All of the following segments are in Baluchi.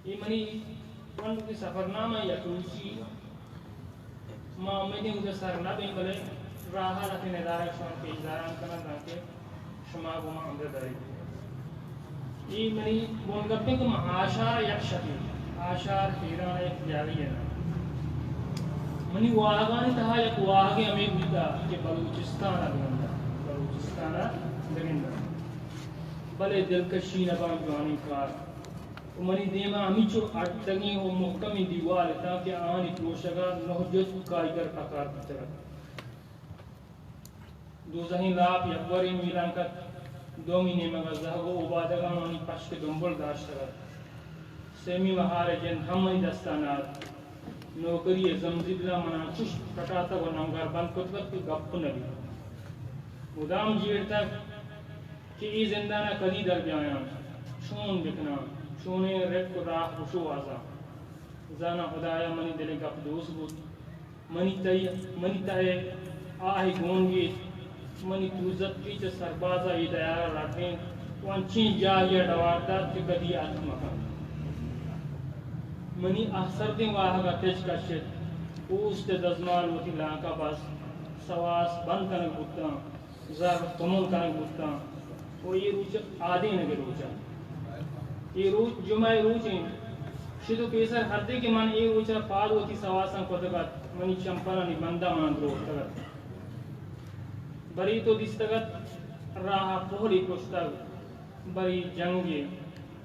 اے منی ونڈوکی سفرنامہ یک روچی، ما امیدیں اودا سر نہ بیں، بلے راہ ء لہتیں ندارگ شما پیش داران کناں تانکہ شما گوں ما ہمراہ داریت۔ اے منی بنگپ انت کہ من آشار ء یک شپے، آشار ایران ء یک جاگہے ء نام۔ منی واہگانی تہا یک واہگے ہمے بوتہ کہ بلوچستان ء بگنداں، بلوچستان ء بگنداں۔ بلے دلکشی نہ باں جوانیں کار۔ و منی دیم ء ہمینچو اڈتگیں و مہکمیں دیوال اتاں کہ آہانی پروشگ ء نہ جت کائیگر پکار بوتگ ات۔ دوزہیں لاپ یکورے میلان کت، دومی نیمگ ء زہگ و اوبادگاں آنی پشک دمبل داشتگ ات۔ سیمی مہار ء جند ہم منی دست ء نہ ات۔ نوکری ء زمزیدلاں من انچش کٹاتگ و نمگار بند کتگ ات کہ گپ نہ بیت۔ مدام جیڑتگ کہ اے زندان ء کدی در بیایاں، چون بکناں، چونیں رپک و راہ بشوہازاں۔ زاناں ہدایا منی دل ء گپ دوست بوت۔ منی تئی، منی تہ ء آہ ء گونگیج، منی توزتکی چہ سرباز ء اے دیار ء لڈینت و انچیں جاہے ء ڈوار دات کہ کدی اتک مہ کنت۔ منی آہسردیں واہگ ء تچک کشت، اوست ء دزمال وتی لانک ء بست، سواس بند کنگ بوتاں۔ زر تمن کنگ بوتاں و اے روچ آدینگ ء روچ انت۔ اے روچ جمعہ ء روچ انت۔ شد و پیسر ہردے کہ من اے روچ ء پاد وتی سواساں کتگ ات، منی چمپلانی بنداں من دروتگ ات۔ برے تو دیستگ ات راہ ء پہلی پشتگ، برے جنگے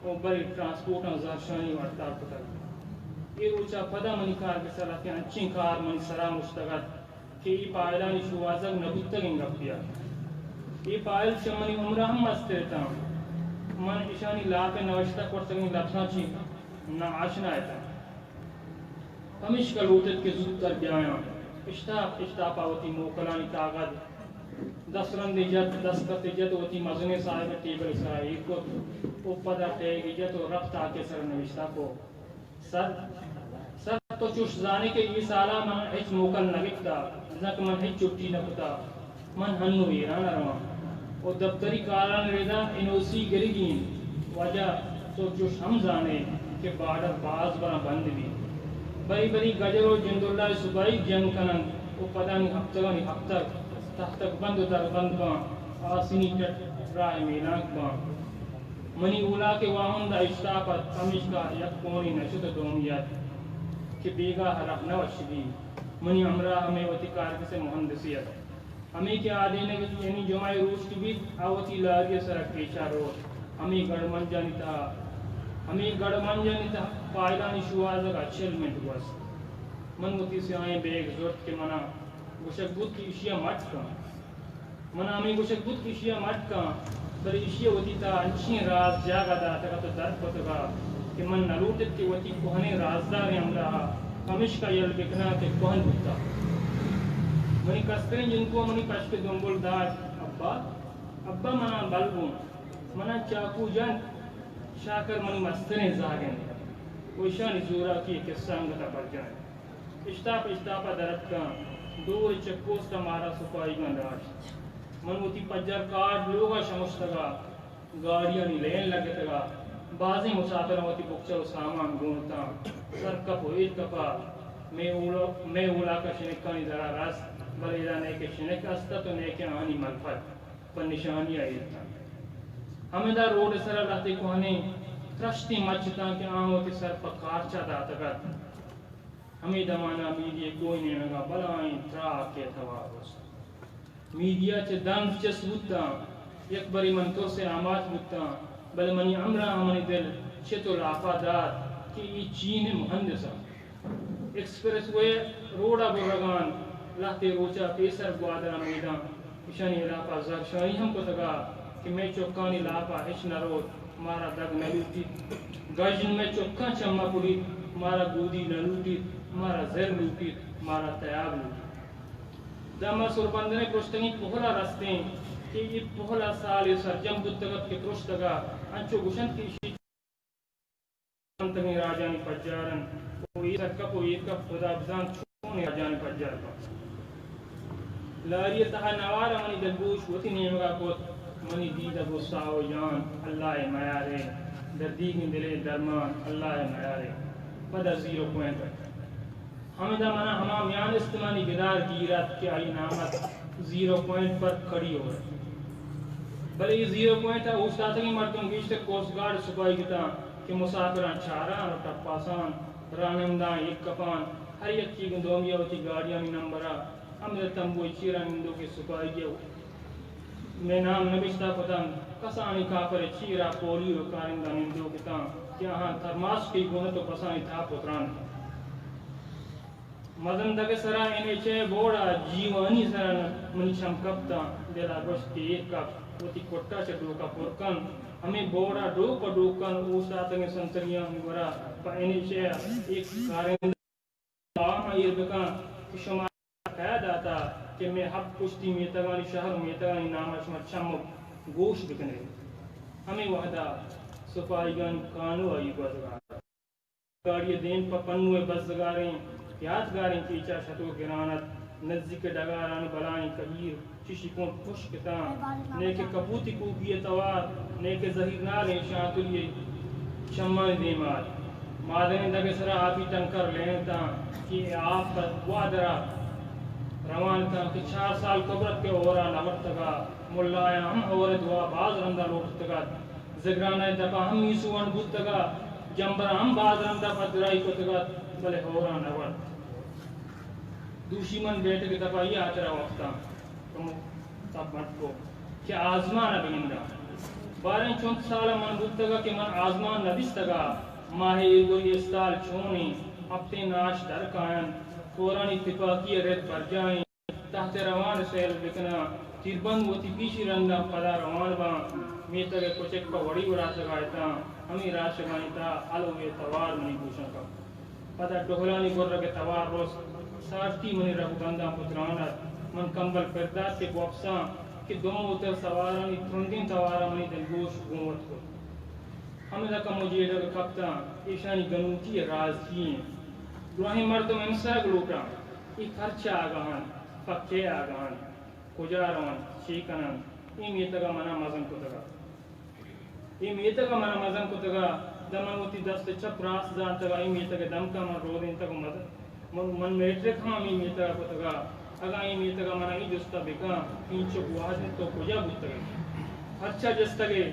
و برے ٹرانسپورٹاں زہرشانی و ہڑتال کتگ۔ اے روچ ء پدا منی کارگس ء لہتیں انچیں کار منی سرا مشتگ ات کہ اے پائلانی شوہازگ نہ بوتگیں گپے ات۔ اے پائل چہ منی عمر ء ہم مستر اتاں۔ من اشانی لاپ ء نوشتہ کرتگیں لبزاں چہ ناآشنا اتاں۔ پمیشکا لوٹ ات کہ زوتر بیایاں۔ اشتاپ اشتاپ ء وتی موکلانی کاگد دسترندے جت، دستخطے جت و وتی مزنیں صاحب ء ٹیبل ء سرا ایر کت و پدا ٹیگے جت و رپت آکے سر نوشتہ کو۔ سر، سر تو چوش زانے کہ اے سالا من ہچ موکل نہ گپتا، بزاں کہ من ہچ چھٹی نہ کتا۔ من ہنو ایران ء رواں و دپتری کارانی ردا این او سی گرگی انت۔ واجہ تو چوش ہم زانے کہ بارڈر باز براں بند بیت۔ بری بری گجر و جنداللہ ء صوبائی جنگ کننت و پدا نی ہپتگانی ہپتگ تہتگ بند و دربند باں، آسنی ٹٹ راہ میلانک باں۔ منی اولاک ء واہند ء اشتاپ ات، پمیشکا یک کونے نہ شت ء دومی ات کہ بیگاہ ء رہ نہ وش بی۔ منی ہمراہ ہمے وتی کارگس ء مہندسے ات۔ ہمے کہ آدینگ یعنی جمعہ ء روچ کہ بیت، آ وتی لاری ء سرا پیش ء روت۔ ہمے گڑمنجانی تہا، ہمے گڑمنجانی تہا پائلانی شوہازگ ء چل منٹ گوست۔ من وتی سیاہیں بیگ زرت کہ منا گوشگ بوت کہ ایشی ء مٹ کن۔ من ء ہمے گوشگ بوت کہ ایشی ء مٹ کن، بلے ایشی ء وتی تہا انچیں راز جاگہ داتگ ات ء در کتگ ات کہ من نہ لوٹت کہ وتی کوہنیں رازداریں ہمراہ ء پمیشکا یل بکناں کہ کوہن بوتگ۔ منی کستریں جنکو ء منی پشک ء دمبل داشت، ابا، ابا منا بل گوں، منا چاکو جنت، شاکر منی مستریں زہگ انت و اشانی زوراکی ء کسہ انگت ء برجاہ انت۔ اشتاپ اشتاپ ء در اتکاں، دور ء چیک پوسٹ ء مارا سپاہیگاں داشت۔ من وتی پجار کارڈ لوگ ء شمشتگ ء گاڑیانی لین لگتگ ء بازیں مساپراں وتی بکچہ و سامان گون اتاں۔ سرکپ و ایرکپ ء مئے اولا-، مئے اولاک ء شنکانی درا رست، بلے ادا نئے کہ شنک است ات و نئے کہ آہانی ملپت پہ نشانی ء ایر اتاں۔ ہمدا روڈ ء سرا لہتے کوہنیں ترشتیں مچ اتاں کہ آہاں وتی سر پہ کارچ ء داتگ ات۔ ہمے دمان ء میدی ء کوہ نیمگ ء بلاہیں تراکے ء توار رست۔ میدی ء چہ دنز چست بوتاں، یک برے من ترس ء آماچ بوتاں، بلے منی ہمراہاں منی دل چت و لاپا دات کہ اے چین ء مہندس انت۔ ایکسپریس وے روڈ ء برگاں لہتے روچ ء پیسر گوادر ء میداں اشانی ہلاپ ء زہرشانی ہم کتگ ء کہ مئے چکانی لاپ ء ہچ نہ روت، مارا دگ نہ لوٹیت۔ گژن مئے چکاں چم ء پلیت، مارا گودی نہ لوٹیت، مارا زر لوٹیت، مارا تیاب لوٹیت۔ داں ما سربندن ء پرشتگیں پہل ء رستیں کہ اے پہل ء سالے سرجم بوتگ ات کہ پرشتگ ء انچو گوشنت کہ ایشی کنتگیں راجانی پجار انت و اے سرکپ و ایرکپ خدا بزانت چونیں راجانی پجار بنت۔ لاری ء تہا نوار ء منی دلگوش وتی نیمگ ء کت، منی دیدگ و ساہ و جان اللہ ء میار ء دردیگیں دلے درمان اللہ ء میارے۔ پدا زیرو پوائنٹ ات۔ ہمدا منا ہما میان استمانی گدار گیر ات کہ آئی نام ات زیرو پوائنٹ پر کھڑی ہو۔ بلے اے زیرو پوائنٹ ء اوشتاتگیں مردم گیشتر کوسٹ گارڈ سپاہیگ اتاں کہ مسافراں چاران و ٹپاسان، رہننداں یک کپان، ہر یکے گوں دومی ء وتی گاڑیانی نمبر ء ہمدا تمبو ء چیرا نندوکیں سپاہیگ ء مئے نام نبشتہ کتنت، کسانیں کاپر ء چیرا پولیو ء کارندہ نندوک اتاں کہ آہاں تھرماسکے گون ات و کسانیں تھا پتران ات۔ مزن دگ ء سرا این ایچ اے بورڈ ء جیوانی سرا منی چم کپتاں، دل ء گوشت کہ اے کپ وتی کٹ ء چہ ڈوک ء پر کن، ہمے بورڈ ء ڈوک پہ ڈوک کن، اوشتاتگیں سنتریانی گورا پہ این ایچ اے ء اے کارندہ آ ما ایر بکن کہ شما کئے داتا کہ مئے ہپت پشتی میتگانی شہر و میتگانی نام ء شما چم و گوش بکنئے۔ ہمے وہدا سپاہیگانی کانو آئی گوزگار۔ گاڑی ء دیم پہ پنو ء بزگاریں یاتگاریں کیچا شتو گران ات۔ نزیک ڈگاران بلائیں کہیر چشی کنٹ پشک اتاں، نئے کہ کپوتی کوپی ء توار، نئے کہ زہیرنالیں شانتلی ء چمانی دیما ات۔ مادنیں دگ ء سرا آپی ٹنکر لینتاں کہ آپ پہ گوادر ء روان اتاں کہ چار سال کبرت کہ ہورا نہ ورتگ ء ملایاں ہم ہور ء دعا باز رندا لوٹتگ ات۔ زگران ء دپا ہم میسو ونڈ بوتگ ء جمبر ء ہم باز رندا پدرائی کتگ ات، بلے ہورا نہ ورت۔ دوشی من بیٹگ ء دپا ای ہاترا وپتاں۔ کمو تب مٹ کو کہ آزمان ء بگنداں۔ باریں چنت سال ء من بوتگ ء کہ من آزمان نہ دیستگ ء ماہ ایلگوری استال چونیں ہپتیں ناش در کاینت، کورانی تپاکی ء رد برجاہیں۔ تحت ء روان ء سیل بکناں، تیربند وتی پیشی رنداں پدا روان باں، میتگ ء کچک پہ وڑی وڑاتگ ء اتاں، ہمے راشگانی تہا ہلوے ء توار منی گوشاں کپت۔ پدا ڈہلانی گرگ ء توار رست، سارتی منی رہبنداں پتران ات۔ من کمبل پر دات کہ بوپساں کہ دو موتر سوارانی ترندیں توار ء منی دلگوش گوں وت کت۔ ہمدا کمو جیڑگ ء کپتاں، ایشانی گنوکی ء راز چی انت؟ دراہیں مردم ہمسرگ لوٹاں، اے پرچا آگاہ انت، پہ کئے آگاہ انت، کجا رونت، چے کننت؟ اے میتگ ء منا مزن کتگ ء۔ اے میتگ ء منا مزن کتگ ء، داں من وتی دست چپ راست زانتگ ء، اے میتگ ء دمک ء من رودینتگ ء مزن، من، من میٹرک ہم ہمے میتگ ء کتگ ء۔ اگاں اے میتگ ء منا اے جست ء بکن، اینچک وہد انت تو کجا بوتگ ئے؟ پرچا جستگ ئے؟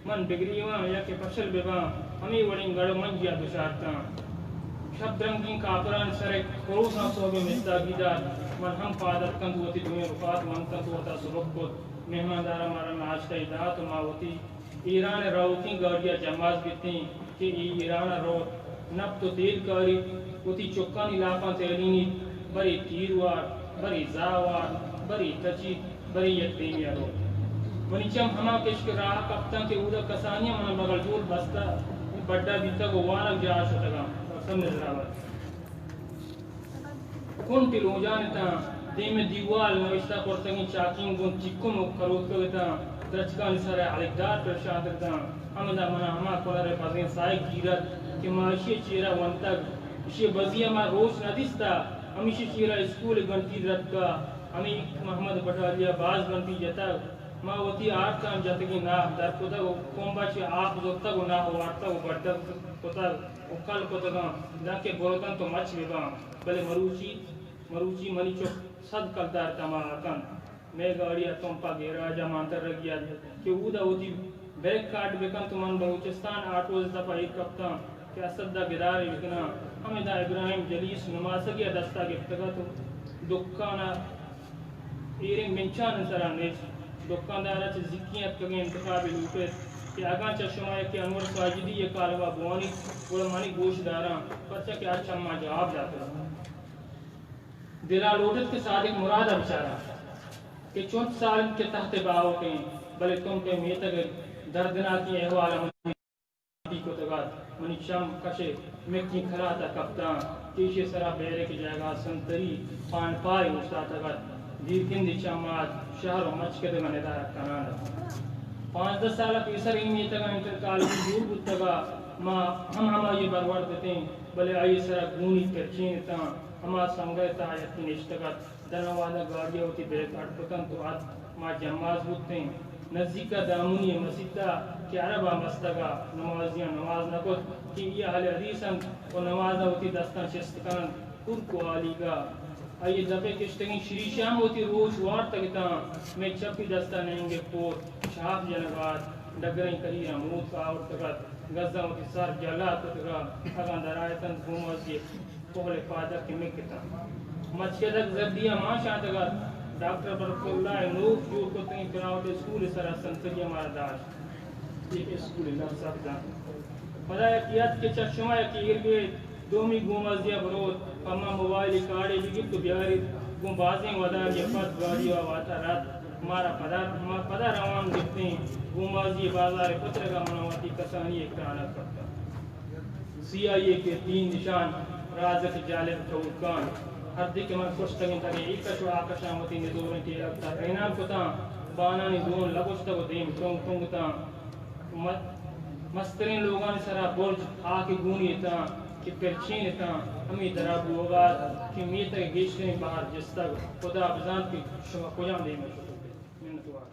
من بگریواں یا کہ پشل بباں، ہمے وڑیں گڑ و منجی ء دچار تاں۔ شپ درنگیں کاپرانی سر ء کروساں سہب ء مستاگی دات۔ من ہم پاد اتکنت، وتی دوئیں رکات ونتنت و وتا سبک کت۔ مہماندار ء مارا ناشتہ ء دات و ما وتی ایران ء روکیں گاڑی ء جماز بیتیں کہ اے ایران ء روت، نپت و تیل کاریت، وتی چکانی لاپاں تیلینیت، برے تیر وارت، برے زاہ وارت، برے تچیت، برے یک دیمی ء روت۔ منی چم ہما کشک راہ ء کپتاں کہ اودا کسانی ء منا بغل جول بستہ بڈا بیتگ و وانگ جاہ ء شتگاں۔ سمجھ نظر آورت۔ کنٹے لوجان اتاں، دیم ء دیوال نوشتہ کرتگیں چاکیں گوں تیکن و کروتکگ اتاں، درچکانی سر ء الکدار پرشانتگ اتاں۔ ہمدا منا ہما کنر ء پزیں ساہگ گیر ات کہ ما اشی ء چیرا ونتگ، اشی ء بزی ء ما روچ نہ دیستہ، ہمیشی ء چیرا اسکول ء گھنٹی درتکہ، ہمے محمد بٹالی ء باز گھنٹی جتگ۔ ما وتی آرتاں جتگیں ناہ در کتگ و کمب ء چہ آپ زرتگ و ناہ وارتگ و بڈگ کتگ و کل کتگاں، دانکہ برتنت و مچ بباں، بلے مروچی، مروچی منی چک سد کلدار تما کنت۔ مئے گاڑی ء تمپ ء گیراج ء مان ترگی ات کہ اودا وتی بیک کاٹ بکنت و من بلوچستان آٹوز ء دپ ء ایر کپتاں کہ اسد ء گدارے بکناں۔ ہمدا ابراہیم جلیس نماسگے ء دست ء گپتگ ات و دکان ء ایریں بنچان ء سرا نشت۔ دکاندار ء چہ زیکیں اتکگیں انتخابے لوٹت کہ اگاں چہ شما یکے انور ساجدی ء کالم ء بوانیت، گڑا منی گوش داراں، پرچا کہ آ چماں جواب داتگ۔ دل ء لوٹت کہ صادق مراد ء بچاراں کہ چنت سال انت کہ تحت ء باہوٹ انت، بلے تمپ ء میتگ ء دردناکیں احوال ء منی کٹی کتگ ات۔ منی چم کش ء مکیں کلات ء کپتاں کہ ایشی ء سرا بیرک ء جاگہ ء سنتری پانپاہے اوشتاتگ ات۔ دیرگندے چم ء ات، شہر و مچکدگ ء ندا کنان ات۔ پانزدہ سال ء پیسر اے میتگ ء انٹر کالجی جوڑ بوتگ ء ما ہم ہمائی ء برورد اتیں، بلے آئی ء سرا گونی پرچین اتاں۔ ہما سنگت ء تہا یکے نشتگ ات۔ داں وہد ء گاڑی ء وتی بریک اڈ کتنت و ات، ما جماز بوتیں۔ نزیک ءَ دامنی ءِ مسیت ءَ کہ عرباں بستگ ءَ نمازیاں نماز نہ کت کہ اے اہل حدیث انت و نماز ءَ وتی دستاں چست کن انت۔ کرک و آلیگ ءَ آئی ءِ دپ ءَ کشتگیں شریشاں ہم وتی روچ وارتگ اتاں۔ مئے چپی دست ءَ نہنگ ءِ پوت شاپ جنگ ءَ ات، ڈگریں کہیراں موتک آورتگ ات، گزاں وتی سر جہلات کتگ ءَ اگاں درآیت انت گومازی ءِ پہل ءِ پادگ کہ مک اتاں۔ مچکدگ زردی ءَ مان شانتگ ات۔ ڈاکٹر برکت اللہ ءِ نوک جوڑ کرتگیں پرائیوٹ اسکول ءِ سرا سنتری ءَ مارا داشت۔ یک اسکول ءِ نرس ءَ بزانت۔ پدا یکے ات کہ چہ شما یکے ایر بیت، دومی گومازی ءَ بروت، پہ ما موبائل ءِ کارڈے بگیپت و بیاریت۔ گوں بازیں وداریاں پد گاڑی ءَ واتر ات۔ مارا پدا، ما پدا روان گپتیں۔ گومازی ءِ بازار ءِ پترگ ءَ منا وتی کسانی ءِ کرانگ کپتگ۔ سیاہی ءِ کہ تین نشان، رازق جالب ٹہورکان، ہردے کہ من کشتگ انت، اگیں اے کش و آ کشاں وتی نزوریں ٹیلگ ترینان کتاں، بانانی گون لگوشتگ و دیم ٹنگ ٹنگ اتاں۔ م-، مستریں لوگانی سرا برج ہاک گونی اتاں کہ پرچین اتاں، ہمے درا بوگ ءَ ات کہ میتگ ءِ گیشتریں بہر جستگ۔ خدا بزانت کہ شما کجام دیم ءَ شتگ ات۔ منتوار۔